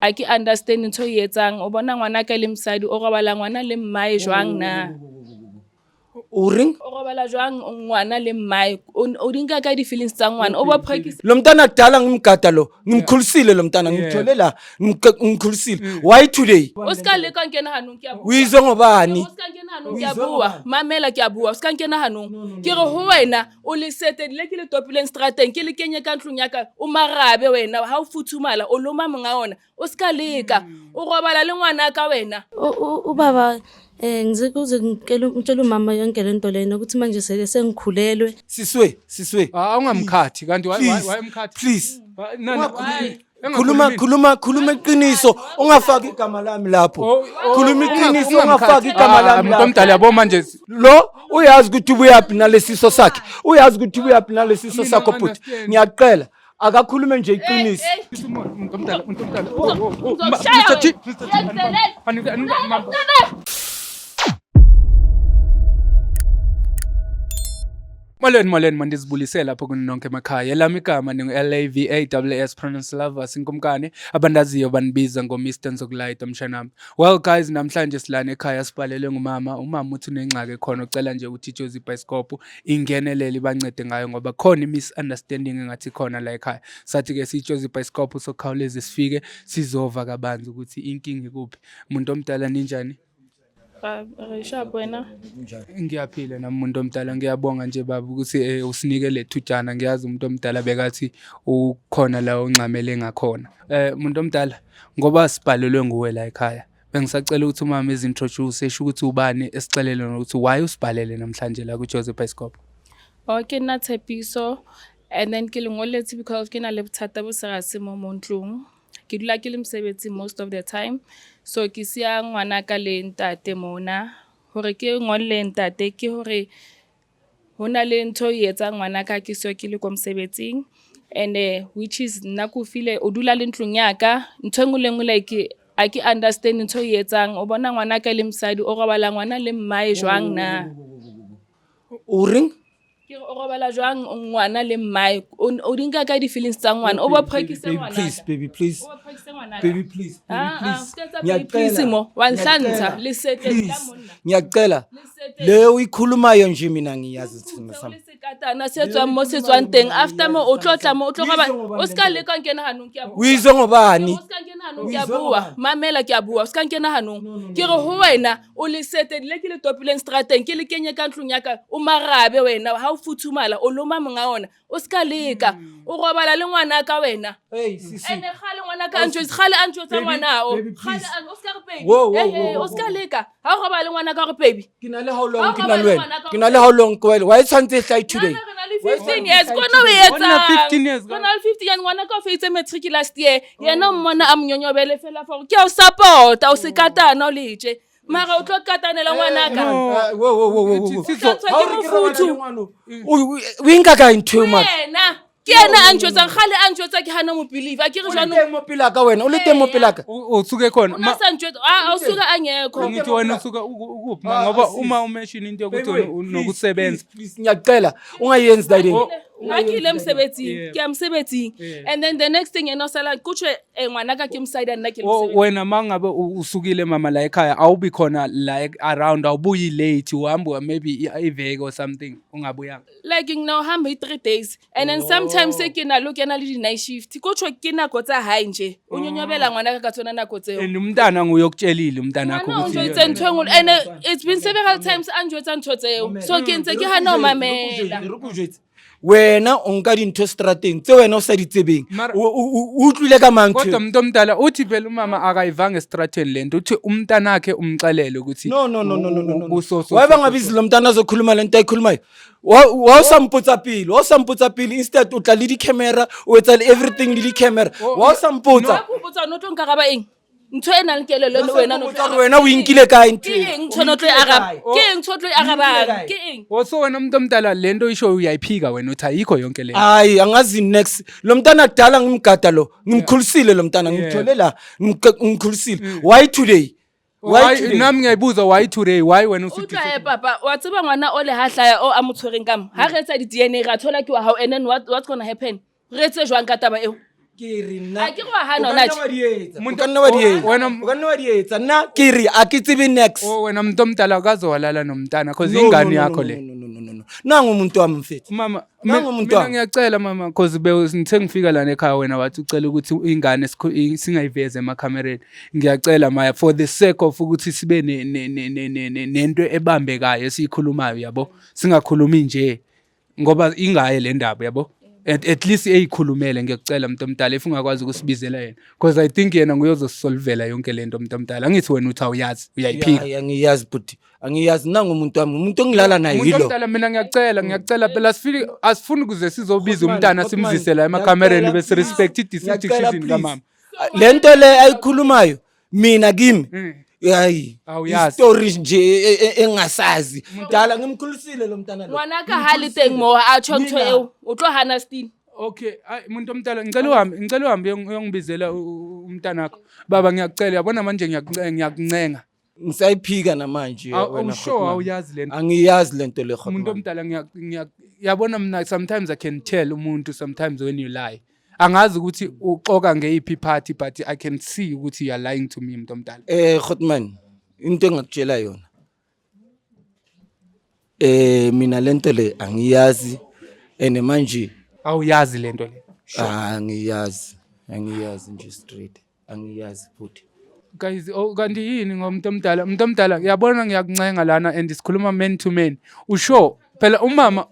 A ke understand ntho e etsang. O bona ngwana ka le mosadi, o robala ngwana le mmae jwang na? O reng? O robala jwang ngwana le mmae? O di nka ka di-feelings tsa ngwana. O bo practice. Lo mntana kudala ngimgada lo, ngimkhulisile lo mntana, ngimthole la, ngimkhulisile. Why today? O ska leka nkena hanong ke a bua. Uyizwe ngobani? O ska nkena hanong ke a bua. Mamela ke a bua. O ska nkena hanong. Ke re ho wena o lesete le ke le topileng strateng ke le kenye ka ntlong ya ka o marabe wena ha o futhumala o loma monga ona. O ska leka. O robala le ngwana ka wena. Ubaba ngize kuze ngitshele umama yonke lento lena ukuthi manje sele sengikhulelwe. Siswe, siswe. Ah, ungamkhathi kanti Please, why umkhathi? Please. Ah, na- na- Why? Khuluma engakhulumi. khuluma khuluma iqiniso ungafaki igama lami lapho. Oh, oh, Khuluma iqiniso ungamkhathi. ungafaki igama Ah, lami muntu lapho. omdala yabo manje. Lo uyazi ukuthi ubuyaphi nalesiso sakhe. Uyazi ukuthi ubuyaphi nalesiso Mina sakho bhuti. understand. Ngiyacela akakhulume nje iqiniso. Hey, Muntu omdala, muntu omdala. Oh, oh, oh. Ngizokushaya Mr. T, wena. Mr. T, Uyangidelela. Molweni, molweni, mandizibulise lapho kuni nonke emakhaya. Elami igama ningu-L-A-V-A-S-S, pronounce Lovers, inkumkani. Abandaziyo banibiza ngo-Mr Nzokulayita mshanami. Well guys, namhlanje silana ekhaya sibhalelwe ngumama. Umama uthi unengxaki ekhona, ucela nje ukuthi iJozi Bioscope ingenelele ibancede ngayo ngoba khona i-misunderstanding engathi khona la ekhaya. Sathi-ke siyiJozi Bioscope sokhawuleze sifike sizova kabanzi ukuthi inkinga ikuphi. Muntu omdala ninjani? Re sharp wena. Ngiyaphila nami muntu omdala, ngiyabonga nje baba ukuthi usinike le thujana. Ngiyazi umuntu omdala bekathi ukhona la ongxamele ngakhona. Muntu omdala, ngoba sibhalelwe nguwe la ekhaya, bengisacela ukuthi umama ezi-introduce esho ukuthi ubani, esixelele nokuthi why usibhalele namhlanje la ku-Jozi Bioscope. Oh, ke nna Tshepiso and then ke le ngoletse because ke na le bothata bo serious mo mo ntlong. Ke dula ke le mosebetsing most of the time. So ke siya ngwana ka le ntate mona. Hore ke ngolle ntate ke hore ho na le ntho e etsang ngwana ka ke siyo ke le ko mosebetsing. And which is nna ke o file o dula le ntlong ya ka. Ntho e nngwe le nngwe like a ke understand ntho e etsang. O bona ngwana ka le mosadi, o robala ngwana le mmae jwang na? O reng? Ke re o robala jwang ngwana le mmae? O di nka ka di-feelings tsa ngwana. O bo practice Baby ngwana. please, baby please. O bo practice ngwana. Baby please, baby Ah, ah, please. o ska etsa baby please mo. Wa nhlantsha, lesete la Please. monna. Ngiyacela. Lesete. Leyo uyikhulumayo nje mina ngiyazi thina Seo sami. le sekatana se tswang mo se tswang teng. After mo o tlo tla mo o tlo roba. O ska leka nkena hanong ke a bua. Uyizwe ngobani? O ska nkena hanong ke a bua. Mamela ke a bua. O ska nkena hanong. Ke re ho wena o lesete le ke le topileng strateng ke le kenye ka ntlong ya ka o marabe wena ha o futhumala o loma monga ona. O ska leka. O robala le ngwana ka wena. Hey sisi. Ene kgale ngwana ka a ntjwetsa, kgale a ntjwetsa Baby, ngwana o. baby, Kgale please. o ska re baby. Whoa, whoa, Eh, whoa, eh, whoa, o ska leka. Ha o robala le ngwana ka re baby. Ke na le how long Ha o ke na le robala le wena? ngwana ka Ke na le how long ke wena? Why tshwantse e hlahe today? Nna re na le 15 years. Kona o e Ona etsang? 15 years. Re na le 15 years. Ngwana ka o feditse matric last year. Yena o mmona a mo nyonyobele fela for ke a o support-a, o se katana o letje. Mara o tlo katanela ngwanaka. No. Ah, whoa, whoa, whoa, whoa, whoa. Sitso- Tla Ha tswa o ke re ke robala le mofuthu. ngwana o, o e nka kae ntho eo mara? Yena ke yena a ntjwetsang, kgale a ntjwetsa ke hana mo believe. A ke re O le jwanong teng mo pela ka wena, o le teng mo pela ka. Usuke khona. o na sa ntjwetsa, a o suka angekho. Ngithi wena usuka ukuphi Ah, ngoba sis. uma umention into yokuthi Baby, wena unokusebenza. please, please, ngiyacela ungayenzi that Oh. Ha ke ile mosebetsing, Yeah. ke ya mosebetsing. Yeah. And then the next thing yena o sala kutjho ngwanaka ke mosadi a nna ke le Oh, mosebetsing. wena mangabe usukile mama la ekhaya awubi khona la around, awubuyi late, uhamba maybe iveki or something ungabuyanga. Like nginohamba i-3 days and then sometimes se ke na le ho kena le di-night shift. Kutjho ke nako tsa hae nje. O nyonyobela ngwanaka ka tsona nako tseo. And umntana nguyokutshelile umntana wakho Ngwana o ukuthi njwetse ntho e nngwe and it's been several times a njwetsa ntho tseo. So ke ntse ke hana ho mamela. Re ko jwetse. Wena o nka dintho strateng tse wena o sa di tsebeng. Mara- O utlwile ka mang ntho Kodwa eo? umuntu omdala uthi vele umama akayivanga estrateni lento, uthi umntanakhe umxelele ukuthi No, no, no, no, no, no, no. kuso so Why so, bangabizi so. lo mntana azokhuluma lento ayikhulumayo? Wa o sa mpotsa pele, wa o sa mpotsa pele, instead o tla le di-camera, o etsa le everything le di-camera. Wa o sa mpotsa. Ha ke o botsa, o no tlo nkaraba eng? Ntho e nang le kelello le wena no tlo Mpotsa hore wena o inkile kae ntho Ke eo? eng ntho no tlo e araba? Ke eng ntho o tlo e arabang? Ke eng? Oh, so wena umuntu omdala lento oyishoyo uyayiphika wena uthi ayikho yonke le. Hayi, angazi next. Lo mntana kudala ngimgada lo, ngimkhulisile lo mntana, ngimthole la, ngimkhulisile. Why today? Why Why today? nami ngiyayibuza why today, why wena usuthi Utlwa e papa, wa tseba ngwana o le ha hlaya o a mo tshwereng ka mo. Ha re etsa di-DNA ra thola ke wa hao and then what's gonna happen? Re etse jwang ka taba eo? Ke re nna A ke re wa hana o hona ka nna tje. wa di etsa, o Muntu- ka nna wa di o- etsa, wena- o ka nna wa di etsa. Nna ke re a ke tsebe nex. Oh, wena muntu omdala akaze walala nomntana cause No, ingane no, no, yakho no, le. no, no, no, no, no. Nangu umuntu wami mfethu. Mama, Nangu umuntu mina wami. ngiyacela mama cause ngithe ngifika lana ekhaya wena wathi ucela ukuthi ingane singayivezi emakhamereni. Ngiyacela maya for the sake of ukuthi sibe nento ebambekayo esiyikhulumayo yabo. Singakhulumi nje ngoba ingaye le ndaba yabo. At least eyikhulumele ngiyakucela muntu omdala if ungakwazi ukusibizela yena because I think yena nguye ozosisolvela yonke lento muntu omdala. Angithi wena uthi awuyazi uyayiphika. Ya, angiyazi bhuti, angiyazi. Nangu umuntu wami, umuntu engilala naye Umuntu yilo. omdala mina ngiyacela ngiyacela phela asifiki asifuni ukuze sizobiza Hotman, umntana Hotman, simzise la emakhamereni ngiyacela, bese respect Ngiyacela, i-decision please. kamama. Le nto le ayikhulumayo mina kimi hayi Awuyazi. story nje engasazi mdala ngimkhulisile lo mntana lo. Ngwanaka ha le teng moo a tjho ntho eo o tlo hana still. Okay, ay muntu omdala ngicela uhambe uyongibizela umntanakho. Baba ngiyakucela yabona manje ngiyakuncenga. Ngisayiphika namanje wena Awusure Hotman. awuyazi lento. Angiyazi lento le Umuntu Hotman. omdala yabona mina sometimes I can tell umuntu sometimes when you lie. Angazi ukuthi uxoka ngeyiphi party but I can see ukuthi you are lying to me muntu omdala. Hotman, into engakutshela yona. Mina lento le angiyazi and manje Awuyazi lento le. angiyazi, angiyazi nje straight, angiyazi futhi. Guys, oh kanti yini ngomuntu omdala? Umuntu omdala uyabona ngiyakuncenga lana and sikhuluma man to man. Usho phela umama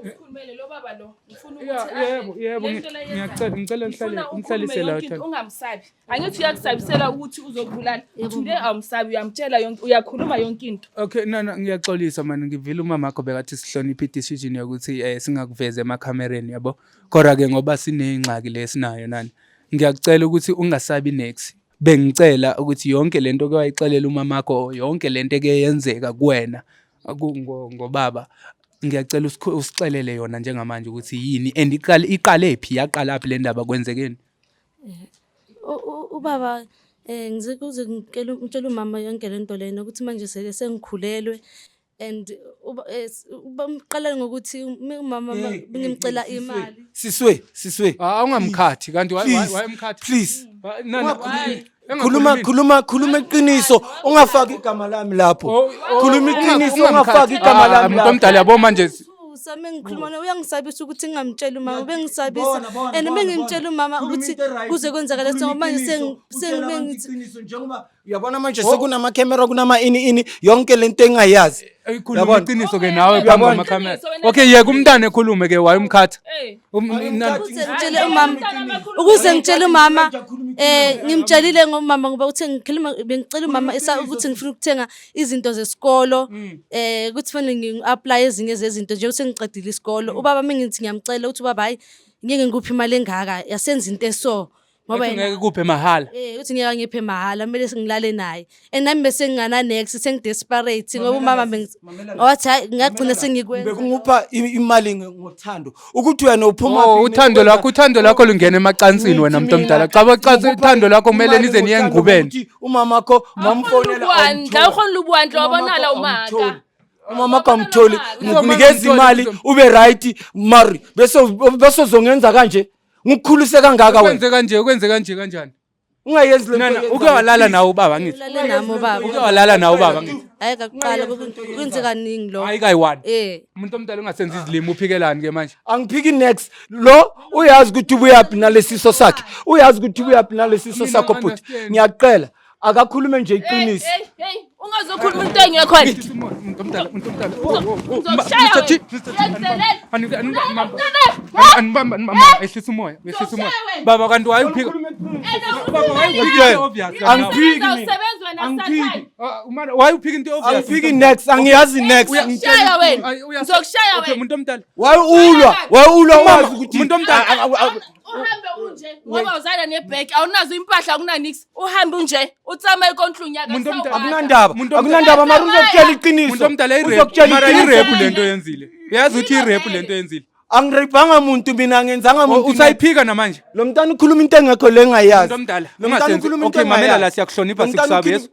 Ukhulumele lo baba lo. Ngifuna Yeah, ukuthi yebo yebo Le nto le yenzayo. ngiyacela ngicela Ngifuna ngihlale ukhulume ngihlalise la yonke into, uthando. ungamsabi. Angithi uyakusabisela ukuthi uzokubulala. Today awumsabi uyamtshela yonke uyakhuluma yonke into. Okay, no ngiyaxolisa man ngivile umama wakho bekathi sihloniphe i-decision yokuthi singakuvezi emakhamereni yabo. Kodwa ke ngoba sineyingxaki lesinayo nani. Ngiyakucela ukuthi ungasabi next. Bengicela ukuthi yonke lento oke wayixelela umama wakho yonke lento eke yenzeka kuwena ngobaba ngiyacela usixelele yona njengamanje ukuthi yini and iqale phi yaqala phi le ndaba kwenzekeni. Ubaba ngize kuze ngitshela umama yonke lento lena ukuthi manje sele sengikhulelwe and uqala ngokuthi umama ngimcela imali. Siswe, siswe. Ah ungamkhathi kanti Please, wayemkhathi. please. No, Khuluma khuluma khuluma iqiniso ungafaki igama lami lapho. Khuluma iqiniso ungafaki igama lami Umuntu lapho. omdala yabo manje Thusa mengikhuluma naye uyangisabisa ukuthi ngingamtsheli umama ubengisabisa Bona, bona, and bona, bengimtshela bona. umama Khuluma ukuthi into e-right, kuze kwenzakale khuluma so manje iqiniso, utshela abantu sengithi iqiniso njengoba uyabona manje sekunama-camera kunama ini ini yonke lento engayazi. Ayikhuluma Uyabona? iqiniso ke nawe phambi Uyabona? kwamakhamera. Iqiniso, wena. Okay yeka umntana ekhulume ke wayumkhatha. Eh. Ukuze ngitshele umama ukuze ngitshele umama ngimtshelile ngomama ngoba uthe ngikhuluma bengicela umama ukuthi ngifuna ukuthenga izinto zesikolo ukuthi fanele ngi-apply ezinye zezinto nje sengiqedile isikolo. Ubaba mengithi ngiyamcela uthi ubaba hayi ngeke ngikuphe imali engaka yasenza into eso ngoba yena Ngeke kuphe mahala. Uthi ngeke angiphe mahhala kumele sengilale naye and nami bese ngingana next sengi-desperate ngoba umama wathi hayi ngagcina sengikwenza. Bekungupha imali ngothando ukuthi wena uphuma Oh phi uthando lwakho uthando lwakho lungena emacansini wena muntu omdala. Cha cha uthando lwakho kumele nize niye engubeni. Ukuthi umama wakho mamfonela Awukghoni lo bua hantle wa bonahala o maka. Umama wakho amtholi ngikunikeza Umama imali ube right mari bese bese uzongenza kanje ngikukhulise kangaka wena. Kwenze kanje kwenze kanje kanjani? Ungayenzi le nto. Nana uke walala nawe ubaba ngithi. Ulale nami ubaba. Uke walala nawe ubaba ngithi. Hayi kakuqala kwenze kaningi lokho. Hayi kayi-one. Umuntu omdala ungasenzi izilimi uphikelani ke manje? Angiphiki next lo uyazi ukuthi ubuyaphi nalesiso sakhe uyazi ukuthi ubuyaphi nalesiso Mina sakho bhuti understand. ngiyacela akakhulume nje iqiniso. Hey hey ungazokhuluma into engekho. Umuntu omdala umuntu omdala. Ngizokushaya Mr. T, wena. Mr. T, Uyangidelela. anibamba anibamba ehlisa umoya ehlisa umoya. Baba kanti wayiphika. Baba wayiphika into obvious. Angiphiki mina. Uzawusebenza wena Angiphiki. Sathane. Wayiphika into obvious. Angiphiki next angiyazi next. Ngizokushaya wena. Ay, Ngizokushaya Okay wena. umuntu omdala. Wayulwa wayulwa wazi ukuthi Umuntu omdala. Uhambe unje ngoba uzana nebag awunazo impahla akunanix uhambe unje utsama ikontlung yakho. Umuntu omdala. Akunandaba Umuntu omdala. akunandaba mara uzokutshela iqiniso. Umuntu omdala i-rape. Uzokutshela Mara iqiniso. i-rape lento oyenzile. Uyazi ukuthi i-rape lento oyenzile. Angireyibhanga muntu mina ngenzanga muntu. Usayiphika namanje. Lo mntana ukhuluma into engekho le engayazi. Umuntu omdala. Lo mntana Ungasenzi. ukhuluma into Okay mamela la engayazi. siyakuhlonipha Lo mntana sikusabe ukhuluma- yesu.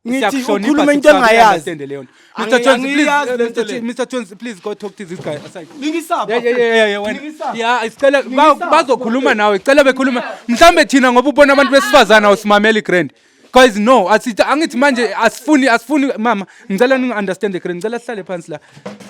Ngithi Siyakuhlonipha, ukhuluma into sikusabe, engayazi. understand leyo nto. Mr Jones, please, Angiyazi le nto Mr. le. Mr Jones, please go talk to this guy aside. Ningisapha. Yeah, wena. Ningisapha. Yeah, sicela Ningisapha. bazokhuluma nawe, cela bekhuluma. Mhlambe thina ngoba ubona abantu besifazana awusimameli grand. Guys, no, asithi angithi manje asifuni mama, ngicela ningi understand grand, ngicela sihlale phansi la.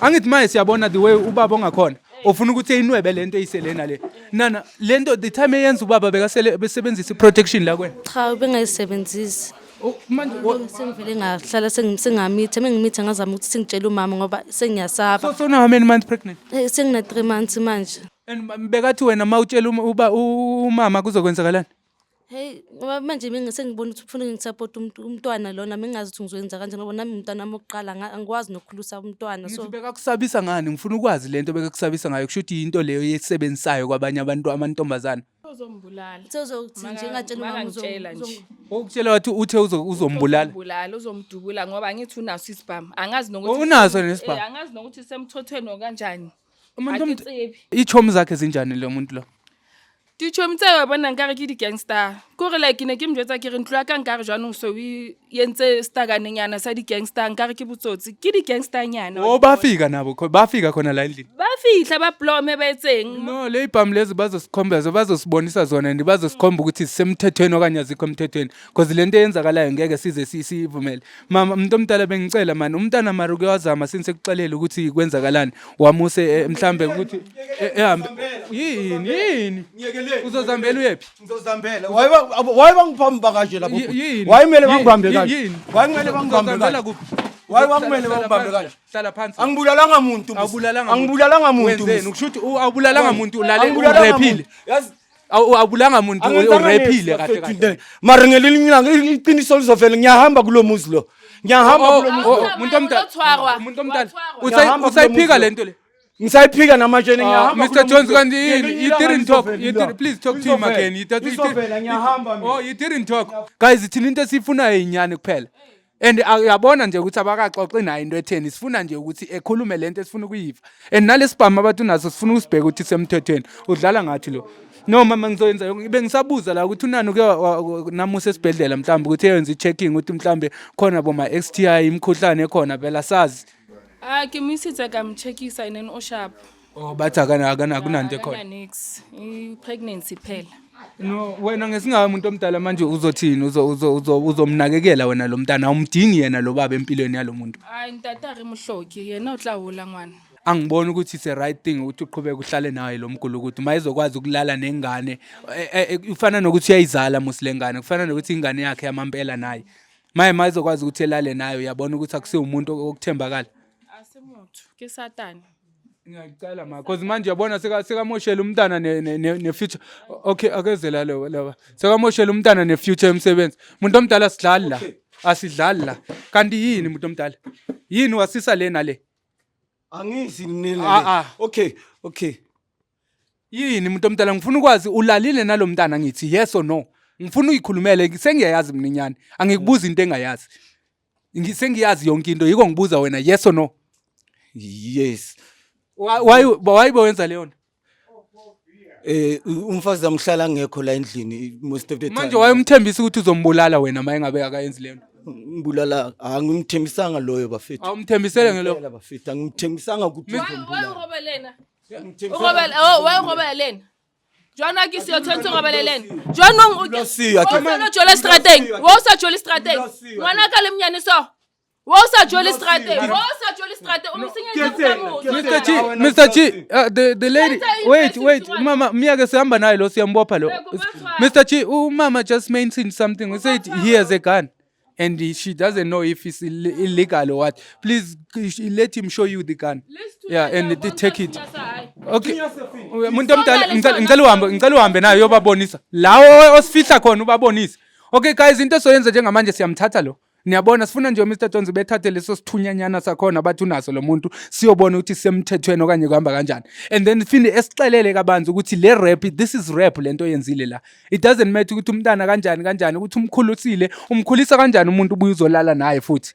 Angithi manje siyabona the way ubaba ongakhona. Ufuna ukuthi eyinwebe lento eyiselena le. Nana, lento the time eyenza ubaba bekasele besebenzisa i-protection la kwena. Cha, bengayisebenzisi. Oh, manje Sengivele ngahlala sengamitha, mengimitha ngazama ukuthi sengitshele umama ngoba sengiyasaba. So now how many months pregnant? Sengina 3 months manje. And bekathi wena mawutshela uba umama kuzokwenzakalani? Hey, ngoba manje mina sengibona ukuthi kufanele ngisupport umntwana lona, mengazi ukuthi ngizoyenza kanjani ngoba nami umntwana wami wokuqala angikwazi nokukhulisa umntwana so Ngithi bekakusabisa ngani? Ngifuna ukwazi lento bekakusabisa ngayo. Kusho ukuthi into leyo yesebenzisayo kwabanye abantu amantombazana. Uzombulala. Sezokuthi nje ngatshela umama Makangitshela nje. Ukutshela wathi uthe uzombulala. Uzombulala, uzomdubula ngoba angithi unaso isibhamu. Angazi nokuthi Oh, unaso nesibhamu? Eh, angazi nokuthi semthothweni okanjani. Umuntu Akitsebi. Ichomi zakhe zinjani lo muntu lo? Ditšhomi tse wa bona nkare ke di-gangster, kore like ne ke mojwetsa ke re ntlo ya ka nkare jwanong so o entse stakanenyana sa di-gangster, nkare ke botsotsi, ke di-gangsternyana. Oh, bafika nabo, bafika khona la endlini. Ba fihla ba blome ba etseng. No, le ibhamu lezi bazosikhomba, bazosibonisa zona and bazosikhomba ukuthi sisemthethweni okanye azikho emthethweni. Because lento eyenzakalayo ngeke size siyivumele. Mama, umuntu omdala bengicela man, umntana mara uke wazama since ekuxelele ukuthi kwenzakalani. Wamuse mhlambe ukuthi ehambe. Yini yini? Ngiyekeleni. Uzozambela uyephi? Ngizozambela. Why bangibamba kanje lapho? Yini? Why kumele bangibambe Yini? kanje? Yini? Why kumele bangibambe Uzozambela kanje? kuphi? Why bakumele Hlala bangibambe phansi, kanje? Hlala phansi. Angibulalanga muntu. Awubulalanga muntu. Angibulalanga muntu. Wenzeni? Kusho ukuthi awubulalanga muntu ulale Angibulalanga urephile. muntu. Yazi Awubulanga muntu angenzanga urephile niks, kahle bafethu, kahle. Mara ngelinye ilanga iqiniso lizovela, ngiyahamba kulo muzi lo. Ngiyahamba Oh, kulo muzi. oh, lo. oh, muntu omdala. Uzothwarwa. Umuntu omdala. Wathwarwa. Ngiyahamba kulo Usayiphika muzi lo. lento le. Ngisayiphika namanje ngiyahamba. Mr. kulo Jones muzi lo. kanti yini? Ngelinye You ilanga didn't talk. lizovela You ilanga. didn't, please talk to him Lizovela. again. Lizovela, ngiyahamba mina. Oh, you didn't talk. Guys, thina into esiyifunayo inyani kuphela. And uyabona nje ukuthi abakaxoxi naye into etheni. Sifuna nje ukuthi ekhulume lento esifuna ukuyiva. And nalesibhamu abantu naso sifuna ukusibheka ukuthi semthethweni. Udlala ngathi lo. No mama, ngizoyenza yonke. Bengisabuza la ukuthi unani uke namusa esibhedlela mhlawumbe ukuthi eyenze i-checking ukuthi mhlawumbe khona boma STI imikhuhlane ekhona phela sazi. Ah, ke mo isitse ka mo checkisa and then o sharp. Oh, bathi akana akana akunanto ekhona. Akana niks. I-pregnancy phela. No, wena ngesingabe umuntu omdala manje uzothini? Uzo uzo uzo uzomnakekela wena lo mntana, awumdingi yena lo baba empilweni yalo muntu. Ai, ntate a re mohloki, yena o tla hola ngwana. Angiboni ukuthi it's a right thing ukuthi uqhubeke uhlale naye lo mgulu ukuthi uma ezokwazi ukulala nengane, kufana nokuthi uyayizala mos lengane, kufana nokuthi ingane yakhe yamampela naye. Maye ma ezokwazi ukuthi elale naye, uyabona ukuthi akusiwo umuntu okuthembakala. A se motho, ke satane. Ngiyacela ma, cause manje uyabona sekamoshela umntana ne-future. Okay, akeze la lo laba. Sekamoshela umntana ne-future yomsebenzi. Umuntu omdala, sidlali la. Asidlali la. Kanti yini umuntu omdala? Yini wasisa le nale? Angisi nina. Ah, ah. Okay. Yini umuntu omdala, ngifuna ukwazi ulalile nalomntana, ngithi yes or no. Ngifuna uyikhulumele, sengiyayazi mina inyani. Angikubuza into engayazi. Sengiyazi yonke into, yiko ngibuza wena yes or no. Yes. Why bowenza leyo nto? Umfazi amhlala ngekho la endlini most of the time. Manje wayemthembisa ukuthi uzombulala wena uma engabe akayenzi leyo nto. Ngibulala, angimthembisanga loyo bafethu. Awumthembisele ngelo. Ngempela bafethu, angimthembisanga ukuthi Why uzombulala. o robale le ena? O robale, oh, why o robale le ena? Jwanong ke sio tshwanetse o robale le ena. Jwanong o Ulosiwe, o sa lo jole strateng. Wa o sa jole strateng. Ngwana ka le mnyane so. Wa o sa jole strateng. Wa o sa jole strateng. O mo senyetsa bokamoso. Mr. G, Mr. G, the lady, Senta wait, i-invest wait, into mama, miyake sihamba naye lo, siyambopha lo. Kubathwala. Mr. G, umama just mentioned something. He said he has a gun and she doesn't know if it's illegal or what. Please let him show you the gun. Yeah, and take it. Okay. Umuntu omdala, ngicela uhambe naye uyobabonisa. Lawo osifihla khona ubabonise. Okay guys, into esoyenza njengamanje siyamthatha lo. Niyabona sifuna nje Mr Jones bethathe leso sithunyanyana sakhona bathi unaso lo muntu, siyobona ukuthi semthethweni okanye kuhamba kanjani. And then phinde esixelele kabanzi ukuthi le rape, this is rape lento oyenzile la. It doesn't matter ukuthi umntana kanjani kanjani, ukuthi umkhulisile, umkhulisa kanjani umuntu ubuye uzolala naye futhi.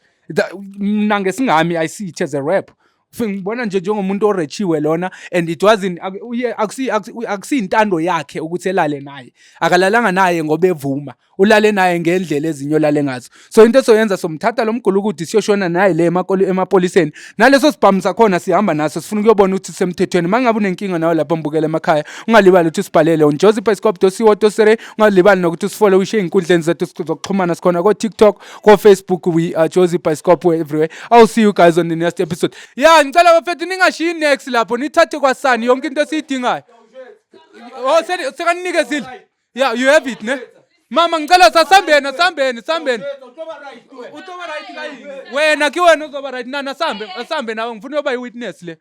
Mina ngesingami I see it as a rape. Ngibona nje njengomuntu orechiwe lona, and it wasn't uye akusiyintando yakhe ukuthi elale naye. Akalalanga naye ngoba evuma, ulale naye ngendlela ezinye olale ngazo. So into esoyenza, somthatha lo mgulukudu, siyoshona naye le emapoliseni, naleso sibhamu sakhona sihamba naso, sifuna ukuyobona ukuthi sisemthethweni. Uma ngabe unenkinga nawe lapho mbukele emakhaya, ungalibali ukuthi usibhalele on josephiscope.co.za. Ungalibali nokuthi usifollowishe ey'nkundleni zethu zokuxhumana. Sikhona ko-TikTok, ko-Facebook, we are Jozi Bioscope everywhere. I'll see you guys on the next episode. Ya, ngicela bafethu ningashiyi next lapho, nithathe kwasani yonke into esiyidingayo. Oh, sekaninikezile. Yeah, you have it, ne? Mama, ngicela sasambeni, asambeni, sambeni. Uzoba right kayini? Wena ke wena uzoba right nana, asambe, asambe nawe, ngifuna uyoba yi-witness le.